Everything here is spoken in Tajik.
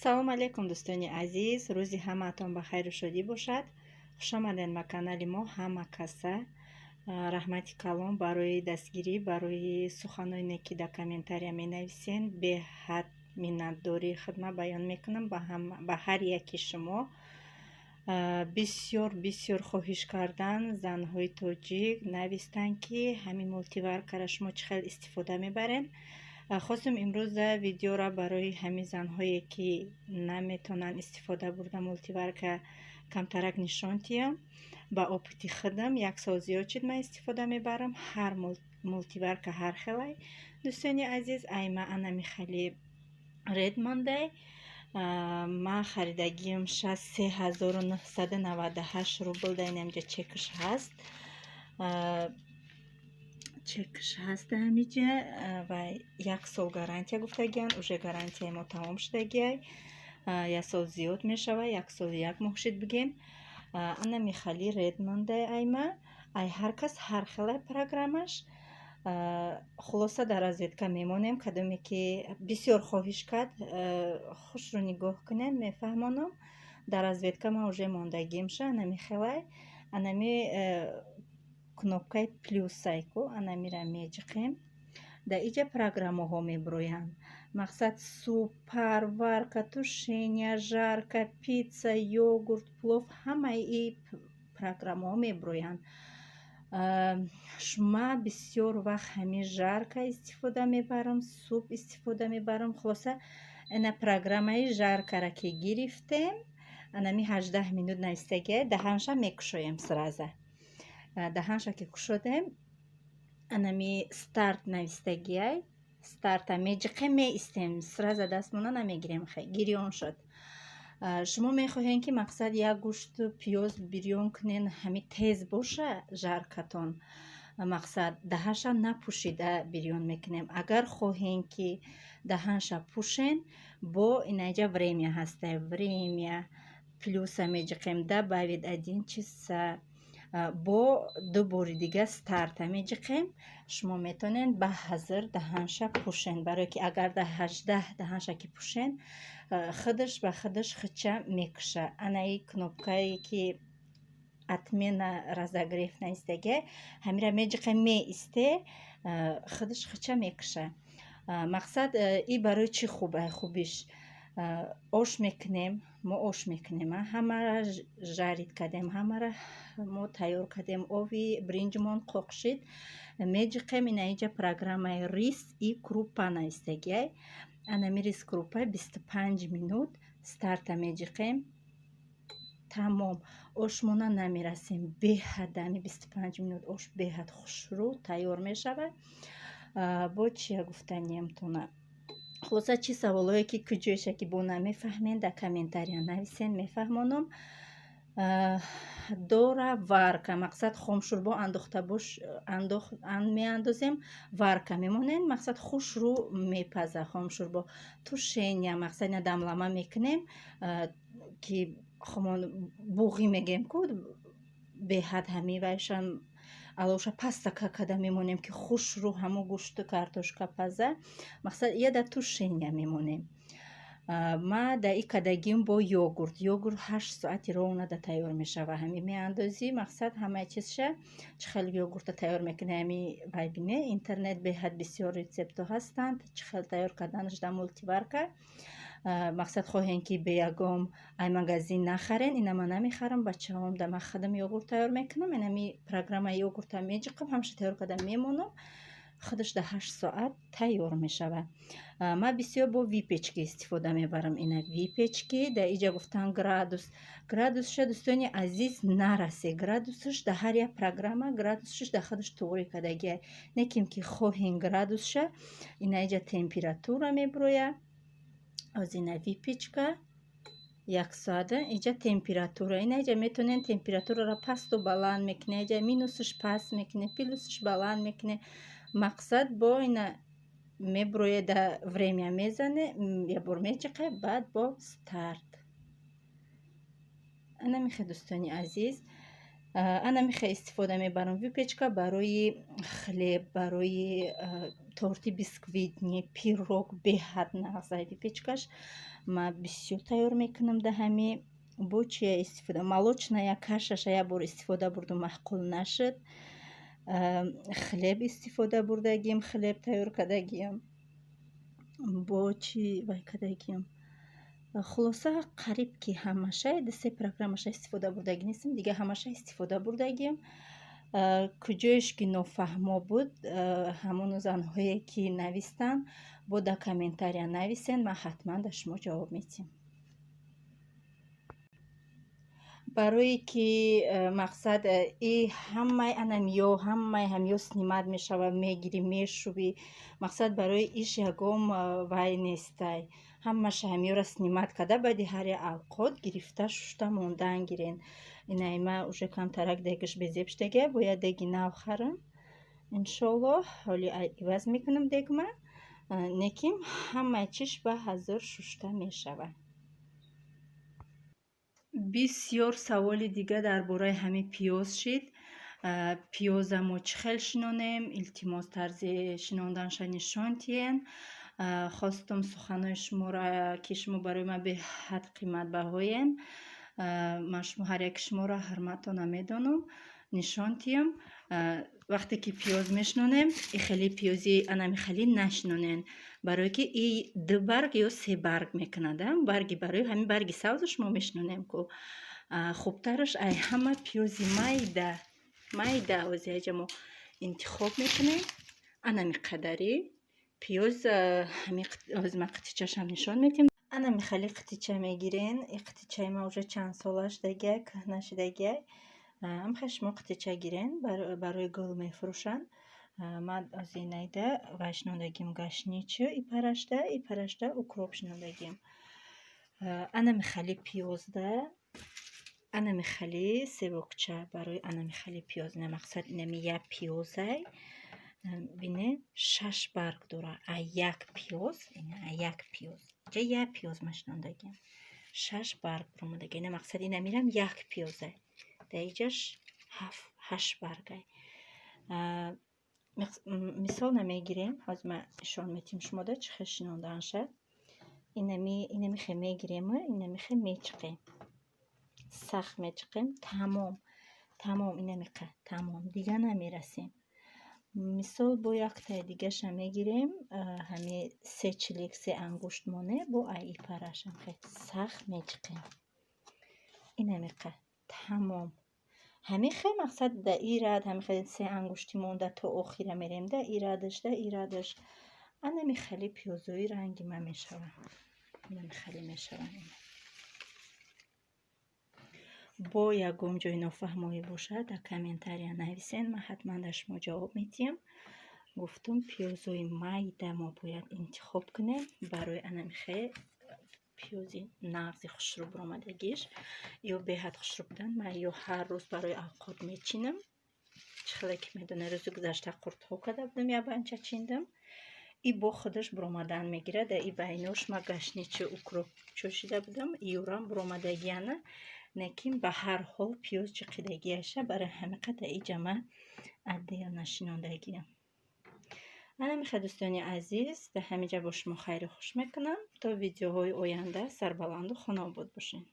Салом алейкум, дӯстони азиз! Рӯзи ҳамаатон ба хайру шодӣ бошад. Хушомадед ба канали мо. Ҳама каса раҳмати калон барои дастгирӣ, барои суханоне, ки дар комментария менависен. Беҳад миннатдории хидмат баён мекунам ба ҳар яки шумо. Бисёр бисёр хоҳиш кардан, занҳои тоҷик навистанд, ки ҳамин мултиваркаро шумо чӣ хел истифода мебаред. Хостем имрӯза видеоро барои ҳамин занҳое, ки наметавонанд истифода бурда мултиварка, камтарак нишон диҳам. Ба опыти худам, як сол зиёд шуд, ман истифода мебарам. Ҳар мултиварка ҳар хелай, дӯстони азиз. Айма анами хеле Редмондай ман харидагиам 63 998 рубл. Да инамҷа чекш ҳаст, чекш ҳаст ҳамиҷа. Ва як сол гарантия гуфтагианд, уже гарантияи мо тамом шудагиай, як сол зиёд мешавад, як солу як моҳ шуд бигем. Ана михали Редмондай айма. Ай ҳар кас ҳар хелай программаш. Хулоса, дар розетка мемонем. Кадоме ки бисёр хоҳиш кард, хушрӯ нигоҳ кунед, мефаҳмонам. Дар розетка ман уже мондагимша. Анами хелай, анами кнопкаи плюсай ку, анамира меҷиқем. Дар иҷа программаҳо мебироянд. Мақсад, суп, парварка, тушения, жарка, пицца, йогурт, плов, ҳамаи и программаҳо мебироянд. Ман бисёр вақт ҳамин жарка истифода мебарам, суп истифода мебарам. Хулоса, ина программаи жаркара ки гирифтем, анами 18 минут навистагия, даҳанша мекушоем сразу. Даҳанша ки кушодем, анами старт навистагиай, старта меҷиқем, меистем, сразу дастмона намегирем. Гирён шуд. Шумо мехоҳем, ки мақсад, як гӯшту пиёз бирён кунен, ҳами тез боша жаркатон, мақсад, даҳанша напӯшида бирён мекунем. Агар хоҳем, ки даҳанша пӯшен, бо инаҷа время ҳаста, время плюса меҷиқем, добавить один часа, бо ду бори дига старта меҷиқем. Шумо метавонед ба ҳазр даҳанша пӯшен, барое ки агар дар 18 даҳанша ки пӯшен, худаш ба худаш хича мекуша. Анаи кнопкае ки отмена разогрев наистаге, ҳамира меҷиқем, меисте, худаш хича мекуша. Мақсад, и барои чӣ хуб? Хубиш, ош мекунем, мо ош мекунем, ҳамаро жарить кардем, ҳамаро мо тайёр кардем, ови бринҷмон қоқ шид, меҷиқем. Ина инҷа программаи рис и крупа наистагиай. Анами рис, крупа, 25 минут, старта меҷиқем, тамом. Ошмона намерасем, беҳад ами 25 минут ош беҳад хушрӯ тайёр мешавад. Бо чия гуфтаниямтона? Хулоса, чӣ саволое ки куҷоеша ки бо намефаҳмен, дар комментария нависен, мефаҳмонам. Дора варка, мақсад, хомшӯрбо андохта бош, меандозем, варка мемонем, мақсад, хушрӯ мепаза хомшӯрбо. Тушения, мақсад, ина дамлама мекунем, ки хомон буғӣ мегӯем ку, беҳад ҳами вайшам алоша пастака када мемонем, ки хушрӯ ҳамо гӯшту картошка паза. Мақсад, я дар тушения мемонем. Ма дар и кадагим бо йогурт. Йогурт 8 соати ровно да тайёр мешава. Ҳами меандозӣ, мақсад, ҳамаи чизша. Чӣ хел йогурта тайёр мекунӣ, ҳами вай бине, интернет беҳад бисёр рецептҳо ҳастанд, чӣ хел тайёр карданаш дар мултиварка. Мақсад, хоҳем, ки бе ягон ай магазин нахарен. Ина ман намехарам, бачаҳом да ман худам йогурт тайёр мекунам. Инами программаи йогурта меҷиқам, ҳамаша тайёр карда мемонам, худаш дар 8 соат тайёр мешавад. Ман бисёр бо выпечки истифода мебарам. Ина выпечки, дар иҷа гуфтан градус. Градусша, дӯстони азиз, нарасе. Градусаш дар ҳар як программа градусаш дар худаш туғри кардагиа. Неким ки хоҳем градусша, ина иҷа температура мебирояд. Оз ина выпечка як соата, иҷа температура. Ина иҷа метавонем температураро пасту баланд мекунем, иҷа минусаш паст мекунем, плюсаш баланд мекунем. Мақсад, бо ина мебирояд, да время мезане, якбор мечиқе, баъд бо старт. Ана мехе, дӯстони азиз. Анамихе истифода мебарам. Выпечка барои хлеб, барои торти бисквитный, пирог беҳад нағзай выпечкаш. Ма бисёр тайёр мекунам да ҳами. Бо чия истифода? Молочная кашаша як бор истифода бурдум, маъқул нашуд. Хлеб истифода бурдагим, хлеб тайёр кардагиам. Бо чӣ вай кардагиам? Хулоса, қариб ки ҳамаша, ду се программаша истифода бурдагӣ нестам, дига ҳамаша истифода бурдагиам. Куҷоеш ки нофаҳмо буд, ҳамон занҳое ки навистанд, бо дар комментария нависен, ман ҳатман дар шумо ҷавоб медиҳам. Барое ки мақсад и ҳамаи анамиё, ҳамаи ҳамиё снимать мешава, мегирӣ, мешӯвӣ. Мақсад, барои иш ягон вай нестай. Ҳамаша ҳамиёра снимать карда, баъди ҳар як авқот гирифта, шушта мондан гирен. Инаи ма уже камтарак дегаш безеб шудагия, бояд деги нав харам. Иншоллоҳ, ҳоли иваз мекунам дегма. Лекин ҳамаи чиш ба ҳазор шушта мешавад. Бисёр саволи дига дар бораи ҳамин пиёз шид. Пиёза мо чӣ хел шинонем? Илтимос, тарзи шинонданша нишон диҳен. Хостум суханои шуморо, ки шумо барои ман беҳад қиматбаҳоен, ман шумо, ҳар яки шуморо ҳурматона медонам, нишон диҳам. Вақте ки пиёз мешинонем, и хеле пиёзи анами хеле нашинонен, барое ки и ду барг ё се барг мекунад. Барги барои ҳамин барги сабзаш мо мешинонем ку. Хубтараш ай ҳама пиёзи майда майда ози аҷа мо интихоб мекунем. Анами қадари пиёз ҳози ман қитичашам нишон медиҳам. Анами хеле қитича мегирен. И қитичаи ма уже чанд сола шудагиай, кӯҳна шудагиай. Ҳамхел шумо қитича гирен, барои гул мефурӯшанд. Ман ози инайда вай шинондагим, гашничу ипарашда, ипарашда укроп шинондагим. Анами хали пиёзда анами хали севокча барои анами хали пиёз. Ина мақсад, инами як пиёзай, бине, шаш барг дора. А як пиёз, ина а як пиёз, ҷа як пиёз ман шинондагим, шаш барг баромадаги. Ина мақсад, инамирам як пиёзай, дар иҷаш ҳафт ҳашт баргай. Мисол намегирем, ҳозир ман нишон медиҳем шумода чӣ хел шинонданша. Инамихе мегирему инамихе мечиқем, сахт мечиқем, тамом, тамом, инамиқа тамом, дига намерасем. Мисол, бо яктаи дигаша мегирем, ҳами се чилик, се ангушт моне, бо ай ипарашам хе сахт мечиқем, инамиқа тамом. Ҳамин хел мақсад, да ирад ҳамин хел се ангушти монда то охира мерем, да ирадаш, да ирадаш. Анами хеле пиёзои ранги ман мешаванд, инами хеле мешаванд. Бо ягон ҷои нофаҳмоӣ бошад, дар комментария нависен, ман ҳатман дар шумо ҷавоб медиҳам. Гуфтум, пиёзои майда мо бояд интихоб кунем барои анами хел пиёзи нағзи хушрӯ баромадагиш. Ё беҳад хушрӯ будан, ман ё ҳар рӯз барои авқот мечинам. Чӣ хеле ки медонед, рӯзи гузашта қуртҳо карда будам, як банча чиндам. И бо худаш баромадан мегирад. И байнош ма гашничи, укроп чӯшида будам, иёрам баромадагиана. Лекин ба ҳар ҳол пиёз ҷиқидагиаша, барои ҳамин қадар иҷа ман отдельно шинондагиам. Ана мехоҳ, дӯстони азиз, дар ҳамин ҷа бо шумо хайру хуш мекунам. То видеоҳои оянда сарбаланду хонаобод бошед.